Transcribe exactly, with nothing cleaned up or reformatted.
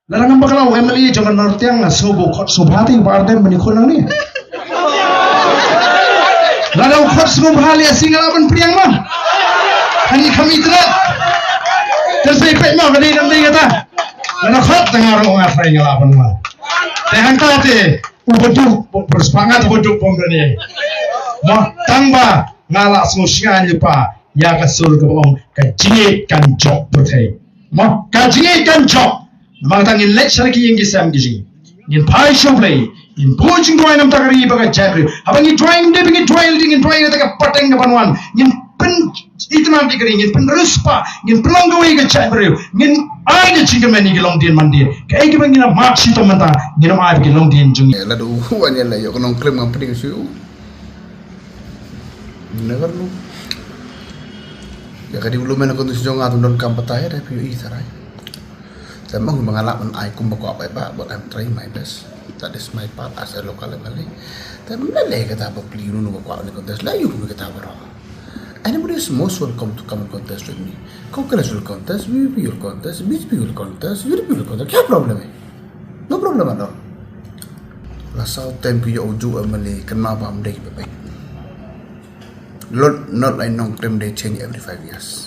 Lada ngam bakla u M L A jong ka North Tiang nga sngewbha u khot sngewbha te ba ardem ban ïakhun nangne. Lada u khot sngewbha lei asi nga lah ban pdiang ma. Hani kham itrat. Ter sei peit ma ka dei dang dei kata. Lada khot tang nga rong nga trai nga lah ban ma. Te hangta te u baduk bok berspa nga te baduk bom dane. Ma tang ba nga lah sngew shnga lypa ïa ka sur ka bong ka jingit kan jok pyrthei. Mo, ka jingïeit kan jop. Namar kata ngin leit sha ki ïing ki sem ki jingim. Ngin phai sha U Blei. Ngin buh jingduwai namar ka ri bad ka jaitbynriew. Haba ngi duwai ngim dei ba ngi duwai lade, ngin duwai na ka bynta ka ban wan. Ngin pynitynnad ïa ka ri, ngin pynriewspah, ngin pynlong kawei ka jaitbynriew. Ngin ai ka jingkyrmen ïa ki longdien mandien. Kaei kaba ngin ym mad shitom mynta, ngin ym ai ba ki longdien jong ngi. Lada u wan ïa la ïoh ka nongklim ngam pdiang shuh. Never know. Ïa ka development ka nus jong nga tu donkam batai da phi ïohi tharai. Te ma nga nga lah ban ai kumba kwah paidbah, but I'm trying my best. That is my part as a local M L A. Te ma lei kata ba plie, uno uno ba kwah ne contest, la ïoh kumba kata baroh. Anybody is most welcome to come and contest with me. Congress will contest, V P P will contest, B J P will contest, U D P will contest. Kya problem hai? No problem at all. La saw tem ki ïoh u juh M L A kynmaw ba ym dei ba peit. Lot not lai nongklim dei change every five years.